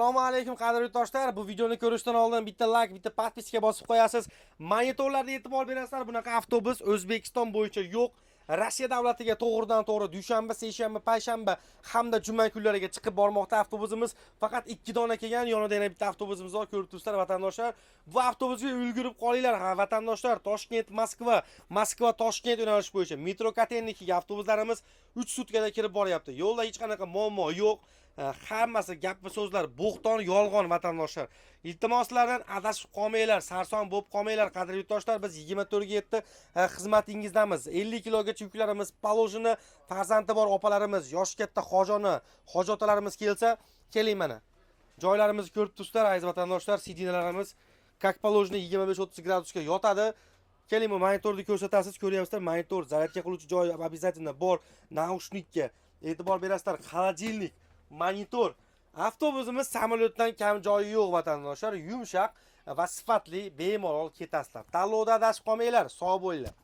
Assalomu alaykum, qadrli yurtdoshlar. Bu videoni ko'rishdan oldin bitta like, bitta подписка bosib qo'yasiz. Monitorlarga e'tibor berasizlar. Bunaqa avtobus O'zbekiston bo'yicha yo'q. Rossiya davlatiga to'g'ridan to'g'ri dushanba, seshanba, payshanba hamda juma kunlariga chiqib bormoqda avtobusimiz. Faqat 2 dona kelgan, yonida yana bitta avtobusimiz bor, ko'rib turibsizlar, vatandoshlar. Bu avtobusga ulgurib qolinglar, ha, vatandoshlar. Toshkent, Moskva, Moskva, Toshkent yo'nalishi bo'yicha metro Kotelnikiga avtobuslarimiz 3 sutkada kirib boryapti. Yo'lda hech qanaqa muammo yo'q. Hammasi gap va so'zlar bo'xton, yolg'on, vatandoshlar. Iltimos, sizlardan adashib qolmanglar, sarson bo'lib qolmanglar, qadrli yurtdoshlar. Biz 24 ga 7 xizmatingizdamiz. 50 kilogacha yuklarimiz положено. Farzandi bor opalarimiz, yoshi katta hojoni, hoji otalarimiz kelsa, keling mana. Joylarimizni ko'rib turibsizlar, aziz vatandoshlar, сиденья larimiz как положено 25-30 gradusga yotadi. Keling, bu monitorni ko'rsatasiz, ko'ryapsizlar, monitor, zaryadka qiluvchi joy обязательно bor, наушник ka e'tibor berasizlar, холодильник, monitor. Avtobusimiz samolyotdan kam joyi yo'q, vatandoshlar, yumshoq va sifatli, bemalol ketasizlar. Tanlovda adashib qolmanglar, sog' bo'linglar.